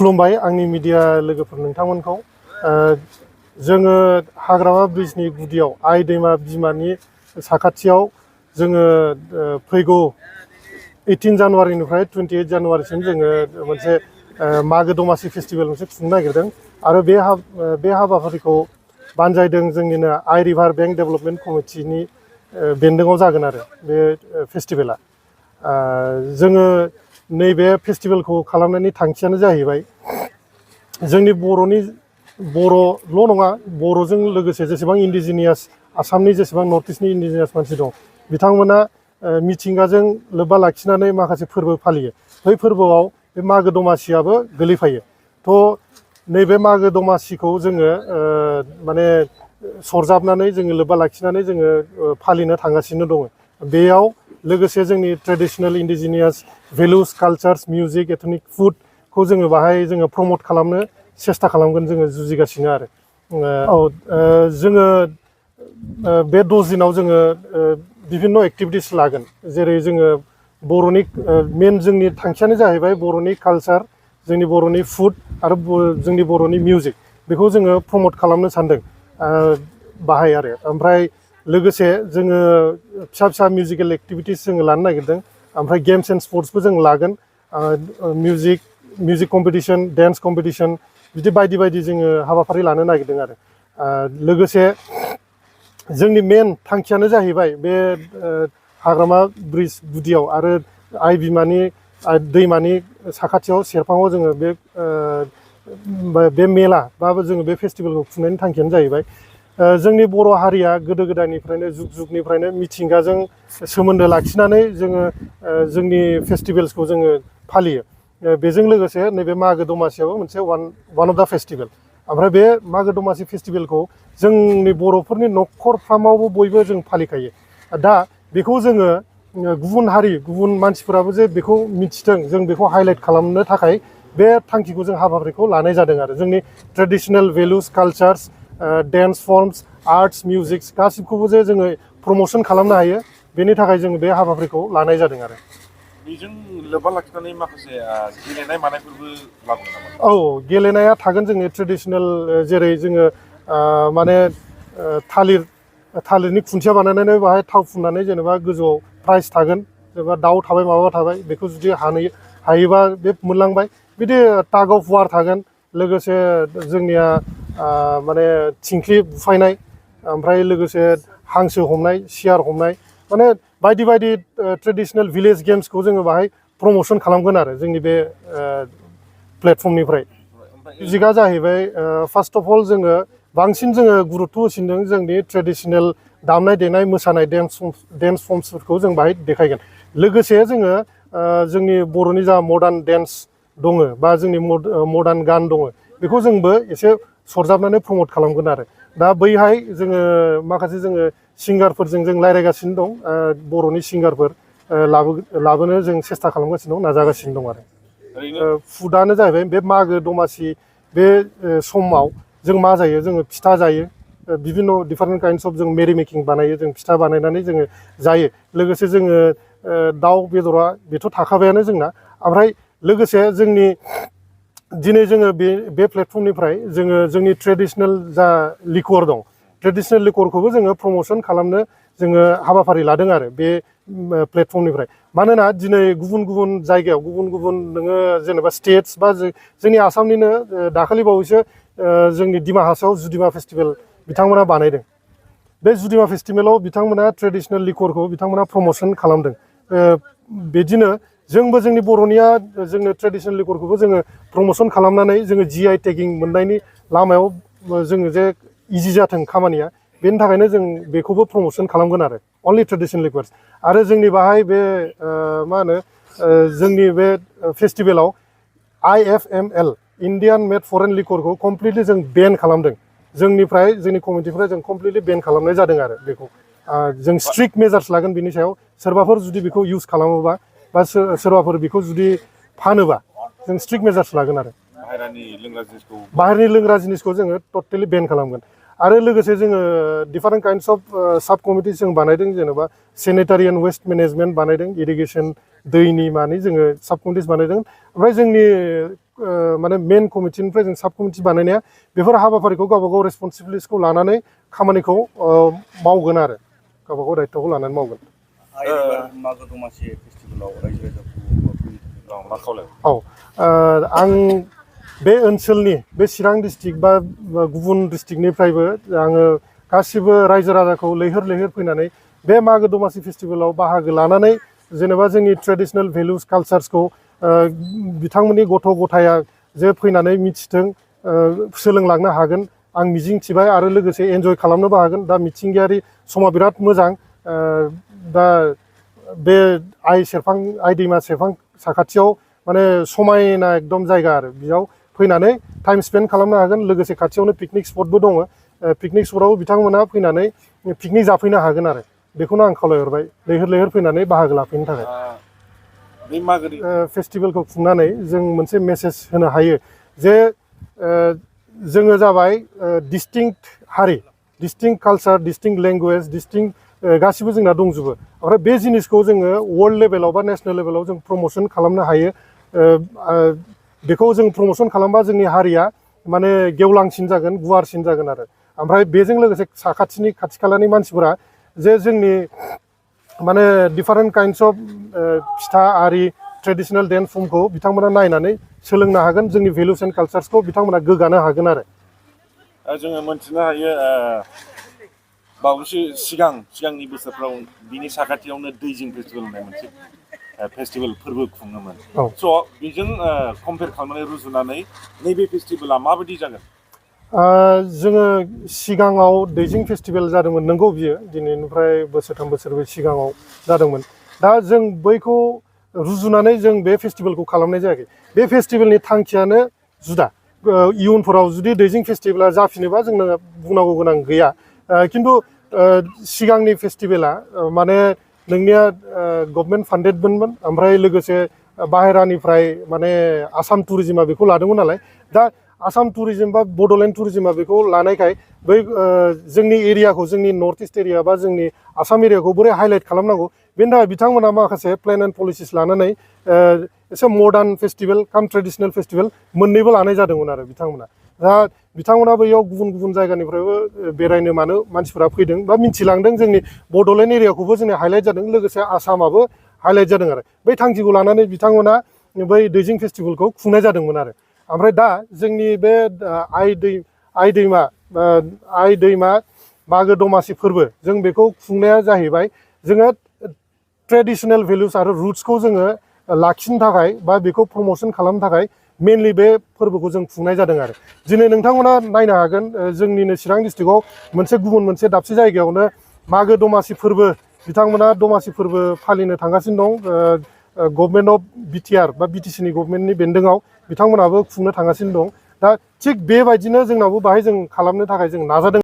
खुलुमबाय आंनि मिडिया लोगोफोर नोंथांमोनखौ जोङो हाग्रामा ब्रिजनि गुदियाव आइ दैमा बिमानि साखाथियाव जोङो फैगौ 18 जानुवारिनिफ्राय 28 जानुवारिसिम जोङो मोनसे मागो दमासि फेस्टिभेल मोनसे खुंनो नागिरदों आरो बे हाबाफारिखौ बानजायदों जोंनिनो आइ रिभार बेंक डेभेलपमेन्ट कमिटिनि बेन्दोङाव जागोन आरो बे फेस्टिभेला जोङो नैबे फेस्टिभेलखौ खालामनायनि थांखियानो जाहैबाय जोंनि बर'ल' नङा बर'जों लोगोसे जेसेबां इन्डिजिनियास आसामनि जेसेबां नर्थ इस्टनि इन्डिजिनियास मानसि दं बिथांमोना मिथिंगाजों लोब्बा लाखिनानै माखासे फोरबो फालियो बै फोरबोआव बे मागो दमासियाबो गोलैफायो थ' नैबे मागो दमासिखौ जोङो माने सरजाबनानै जोङो लोब्बा लाखिनानै जोङो फालिनो थांगासिनो दङ बेयाव लोगोसे जोंनि ट्रेडिशनेल इन्डिजिनियास भेलुस कालचार्स मिउजिक एथनिक फुडखौ जोङो बाहाय जोङो प्रमट खालामनो सेस्था खालामगोन जोङो जुजिगासिनो आरो जोङो बे 10 दिनाव जोङो बिभिन्न एक्टिभिटिस लागोन जेरै जोङो बर'नि मेन जोंनि थांखियानो जाहैबाय बर'नि कालचार जोंनि बर'नि फुड आरो जोंनि बर'नि मिउजिक बेखौ जोङो प्रमट खालामनो सानदों बाहाय आरो ओमफ्राय लोगोसे जोङो फिसा मिउजिकेल एक्टिभिटिस जोङो लानो नागिरदों ओमफ्राय गेम्स एन्ड स्पर्ट्सबो जों लागोन मिउजिक कम्पिटिशन डान्स कम्पिटिशन बिदि बायदि जोङो हाबाफारि लानो नागिरदों आरो लोगोसे जोंनि मेन थांखियानो जाहैबाय बे हाग्रामा ब्रिज गुदियाव आरो आइ बिमानि दैमानि साखाथियाव सेरफाङाव जोङो बे मेला बा जोङो बे फेस्टिभेलखौ खुंनायनि थांखियानो जाहैबाय जोंनि बर' हारिया गोदो गोदायनिफ्रायनो जुगनिफ्रायनो मिथिंगाजों सोमोन्दो लाखिनानै जोङो जोंनि फेस्टिभेल्सखौ जोङो फालियो बेजों लोगोसे नैबे मागो दमासियाबो मोनसे वान अफ दा फेस्टिभेल ओमफ्राय बे मागो दमासि फेस्टिभेलखौ जोंनि बर'फोरनि न'खरफ्रामावबो बयबो जों फालिखायो दा बेखौ जोङो गुबुन मानसिफोराबो जे बेखौ मिथिथों जों बेखौ हाइलाइट खालामनो थाखाय बे थांखिखौ जों हाबाफारिखौ लानाय जादों आरो जोंनि ट्रेडिशनेल भेलुस कालचार्स डान्स फर्मस आर्ट्स मिउजिक्स गासिबखौबो जे जोङो प्रम'सन खालामनो हायो बेनि थाखाय जोङो बे हाबाफारिखौ लानाय जादों आरो बेजों लोब्बा लाखिनानै माखासे गेलेनाय मानायफोरबो लाबोगोन नामा? औ गेलेनाया थागोन जोंनि ट्रेडिशनेल जेरै जोङो माने थालिरनि खुन्थिया बानायनानै बाहाय थाव फुननानै जेनेबा गोजौआव प्राइज थागोन जेनेबा दाउ थाबाय माबा थाबाय बेखौ जुदि हायोबा बे मोनलांबाय बिदि टाग अफ वार थागोन लोगोसे जोंनिया माने थिंख्लि बुफायनाय ओमफ्राय लोगोसे हांसो हमनाय सियार हमनाय माने बायदि ट्रेडिशनेल भिलेज गेम्सखौ जोङो बाहाय प्रम'सन खालामगोन आरो जोंनि बे प्लेटफर्मनिफ्राय मिउजिकआ जाहैबाय फार्स्ट अफ अल जोङो बांसिन जोङो गुरुत्थ' होसिनदों जोंनि ट्रेडिशनेल दामनाय देनाय मोसानाय डेन्स फर्मसफोरखौ जों बाहाय देखायगोन लोगोसे जोङो जोंनि बर'नि जा मडार्न डेन्स दङ बा जोंनि मडार्न गान दङ बेखौ जोंबो एसे सरजाबनानै प्रमट खालामगोन आरो दा बैहाय जोङो माखासे जोङो सिंगारफोरजों जों रायज्लायगासिनो दं बर'नि सिंगारफोर लाबोनो जों सेस्था खालामगासिनो दं नाजागासिनो दं आरो फुडआनो जाहैबाय बे मागो दमासि बे समाव जों मा जायो जोङो फिथा जायो बिभिन्न डिफारेन्ट काइन्डस अफ जों मेरि मेकिं बानायो जों फिथा बानायनानै जोङो जायो लोगोसे जोङो दाउ बेदरा बेथ' थाखाबायानो जोंना ओमफ्राय लोगोसे जोंनि दिनै जोङो बे प्लेटफर्मनिफ्राय जोङो जोंनि ट्रेडिशनेल जा लिकुवर दं ट्रेडिशनेल लिकुवरखौबो जोङो प्रम'सन खालामनो जोङो हाबाफारि लादों आरो बे प्लेटफर्मनिफ्राय मानोना दिनै गुबुन जायगायाव गुबुन नोङो जेनेबा स्टेट्स बा जोंनि आसामनिनो दाखालि बावैसो जोंनि दिमा हासाव जुदिमा फेस्टिभेल बिथांमोना बानायदों बे जुदिमा फेस्टिभेलाव बिथांमोना ट्रेडिशनेल लिकुवरखौ बिथांमोना प्रम'सन खालामदों बिदिनो जोंबो जोंनि बर'निया जोङो ट्रेडिशनेल लिकुवरखौबो जोङो प्रम'सन खालामनानै जोङो GI टेगिं मोननायनि लामायाव जोङो जे इजि जाथों खामानिया बेनि थाखायनो जों बेखौबो प्रम'सन खालामगोन आरो अनलि ट्रेडिशनेल लिकुवरस आरो जोंनि बाहाय बे मा होनो जोंनि बे फेस्टिभेलाव IFML इण्डियान मेड फरेन लिकुवरखौ कमप्लिटलि जों बेन खालामदों जोंनि कमिटिनिफ्राय जों कमप्लिटलि बेन खालामनाय जादों आरो बेखौ जों स्ट्रिक्ट मेजार्स लागोन बिनि सायाव सोरबाफोर जुदि बेखौ इउज खालामोबा बा सोरबाफोर बेखौ जुदि फानोबा जों स्ट्रिक्ट मेजार्स लागोन आरो बाहेरनि लोंग्रा जिनिसखौ जोङो टटेलि बेन खालामगोन आरो लोगोसे जोङो डिफारेन्ट काइन्डस अफ साब कमिटिस जों बानायदों जेनेबा सेनिटारि एन्ड वेस्ट मेनेजमेन्ट बानायदों इरिगेसन दैनि मानि जोङो साब कमिटिस बानायदों ओमफ्राय जोंनि माने मेन कमिटिनिफ्राय जों साब कमिटि बानायनाया बेफोर हाबाफारिखौ गावबा गाव रेसपन्सिबिलिटिखौ लानानै खामानिखौ मावगोन आरो गावबा गाव दायित्वखौ लानानै मावगोन। मागो दमासि फेस्टिभेलाव रायजो राजाखौ मा खावलाय? औ आं बे ओनसोलनि बे चिरां डिस्ट्रिक्ट बा गुबुन डिस्ट्रिक्टनिफ्रायबो आङो गासिबो रायजो राजाखौ लैहोर लैहोर फैनानै बे मागो दमासि फेस्टिभेलाव बाहागो लानानै जेनेबा जोंनि ट्रेडिसनेल भेलुस कालचार्सखौ बिथांमोननि गथ' गथाया जे फैनानै मिथिथों सोलोंलांनो हागोन आं मिजिंथिबाय आरो लोगोसे एन्जय खालामनोबो हागोन। दा मिथिंगायारि समा बिराद मोजां दा बे आइ दैमा सेरफां साखाथियाव माने समायना एकदम जायगा आरो बेयाव फैनानै टाइम स्पेन्ड खालामनो हागोन। लोगोसे खाथियावनो पिकनिक स्पटबो दङ। पिकनिक स्पटआव बिथांमोना फैनानै पिकनिक जाफैनो हागोन आरो बेखौनो आं खावलायहरबाय लैहोर लैहोर फैनानै बाहागो लाफैनो थाखाय। बे मागोनि फेस्टिभेलखौ खुंनानै जों मोनसे मेसेज होनो हायो जे जोङो जाबाय डिस्टिंक्ट हारि, distinct culture, distinct language, distinct गासिबो जोंना दंजोबो। ओमफ्राय बे जिनिसखौ जोङो वर्ल्ड लेभेलाव बा नेसनेल लेभेलाव जों प्रम'सन खालामनो हायो। बेखौ जों प्रम'सन खालामबा जोंनि हारिया माने गेवलांसिन जागोन, गुवारसिन जागोन आरो ओमफ्राय बेजों लोगोसे साखाथिनि खाथि खालानि मानसिफोरा जे जोंनि माने डिफारेन्ट काइन्डस अफ फिथा आरि ट्रेडिसनेल डेन्स फर्मखौ बिथांमोना नायनानै सोलोंनो हागोन। जोंनि भेलुस एन्ड कालचार्सखौ बिथांमोना गोग्गानो हागोन आरो जोङो मोनथिनो हायो बावैसो सिगांनि बोसोरफ्राव बिनि साखाथियावनो दैजिं फेस्टिभेल होननाय मोनसे फेस्टिभेल फोरबो खुङोमोन। स' बेजों कम्पेयार खालामनानै रुजुनानै नैबे फेस्टिभेला माबायदि जागोन? जोङो सिगाङाव दैजिं फेस्टिभेल जादोंमोन नंगौ बियो दिनैनिफ्राय बोसोरथाम बोसोरब्रै सिगाङाव जादोंमोन। दा जों बैखौ रुजुनानै जों बे फेस्टिभेलखौ खालामनाय जायाखै। बे फेस्टिभेलनि थांखियानो जुदा। इयुनफोराव जुदि दैजिं फेस्टिभेला जाफिनोबा जोंनो बुंनांगौ गोनां गैया। खिन्थु सिगांनि फेस्टिभेला माने नोंनिया गभर्नमेन्ट फान्डेडमोन ओमफ्राय लोगोसे बाहेरानिफ्राय माने आसाम टुरिजिमा बेखौ लादोंमोन नालाय। दा आसाम टुरिजिम बा बड'लेण्ड टुरिजिमा बेखौ लानायखाय बै जोंनि एरियाखौ जोंनि नर्थ इस्ट एरिया बा जोंनि आसाम एरियाखौ बोरै हाइलाइट खालामनांगौ बेनि थाखाय बिथांमोना माखासे प्लेन एन्ड पलिसिस लानानै एसे मडार्न फेस्टिभेल काम ट्रेडिसनेल फेस्टिभेल मोननैबो लानाय जादोंमोन आरो बिथांमोना। दा बिथांमोना बैयाव गुबुन गुबुन जायगानिफ्रायबो बेरायनो मानो मानसिफोरा फैदों बा मिथिलांदों। जोंनि बड'लेण्ड एरियाखौबो जोंनि हाइलाइट जादों, लोगोसे आसामाबो हाइलाइट जादों आरो बै थांखिखौ लानानै बिथांमोना बै दैजिं फेस्टिभेलखौ खुंनाय जादोंमोन आरो ओमफ्राय दा जोंनि बे आइ दैमा मागो दमासि फोरबो जों बेखौ खुंनाया जाहैबाय जोङो ट्रेडिसनेल भेलुस आरो रुट्सखौ जोङो लाखिनो थाखाय बा बेखौ प्रम'सन खालामनो थाखाय मेनलि बे फोरबोखौ जों खुंनाय जादों आरो दिनै नोंथांमोना नायनो हागोन जोंनिनो चिरां डिस्ट्रिक्टआव मोनसे दाबसे जायगायावनो मागो दमासि फोरबो बिथांमोना दमासि फोरबो फालिनो थांगासिनो दं। गभर्नमेन्ट अफ बिटिआर बा बिटिसिनि गभर्नमेन्टनि बेन्दोंआव बिथांमोनाबो खुंनो थांगासिनो दं। दा थिग बेबायदिनो जोंनावबो बाहाय जों खालामनो थाखाय जों नाजादों।